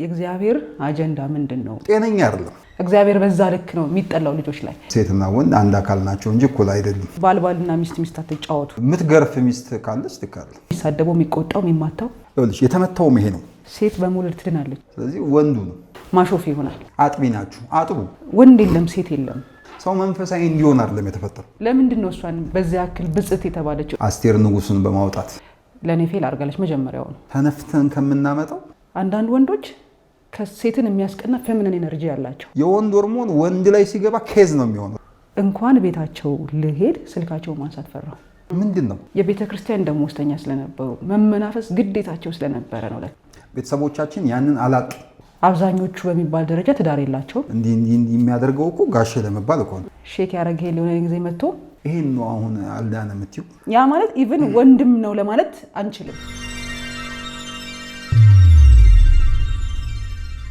የእግዚአብሔር አጀንዳ ምንድን ነው? ጤነኛ አይደለም። እግዚአብሔር በዛ ልክ ነው የሚጠላው ልጆች ላይ። ሴትና ወንድ አንድ አካል ናቸው እንጂ እኩል አይደሉም። ባልባልና ሚስት ሚስት አትጫወቱ። የምትገርፍ ሚስት ካለች ትካለ። የሚሳደበው፣ የሚቆጣው፣ የሚማታው ይኸውልሽ የተመታውም ይሄ ነው። ሴት በመውለድ ትድናለች። ስለዚህ ወንዱ ነው። ማሾፍ ይሆናል። አጥቢ ናችሁ፣ አጥቡ። ወንድ የለም ሴት የለም። ሰው መንፈሳዊ እንዲሆን አይደለም የተፈጠረው። ለምንድን ነው እሷን በዚያ ያክል ብጽት የተባለችው? አስቴር ንጉሱን በማውጣት ለእኔ fail አድርጋለች መጀመሪያው ነው። ተነፍተን ከምናመጣው አንዳንድ ወንዶች ከሴትን የሚያስቀና feminine energy ያላቸው የወንድ ሆርሞን ወንድ ላይ ሲገባ case ነው የሚሆነው። እንኳን ቤታቸው ልሄድ ስልካቸው ማንሳት ፈራሁ። ምንድን ነው የቤተ ክርስቲያን ደመወዝተኛ ስለነበሩ መመናፈስ ግዴታቸው ስለነበረ ነው። ቤተሰቦቻችን ያንን አላጡ። አብዛኞቹ በሚባል ደረጃ ትዳር የላቸውም። እንዲህ እንዲህ እንዲህ የሚያደርገው እኮ ጋሼ ለመባል እኮ ነው። Shake ያደረገ የሆነ ጊዜ መጥቶ ይሄን ነው አሁን አልዳነ የምትይው። ያ ማለት even ወንድም ነው ለማለት አንችልም።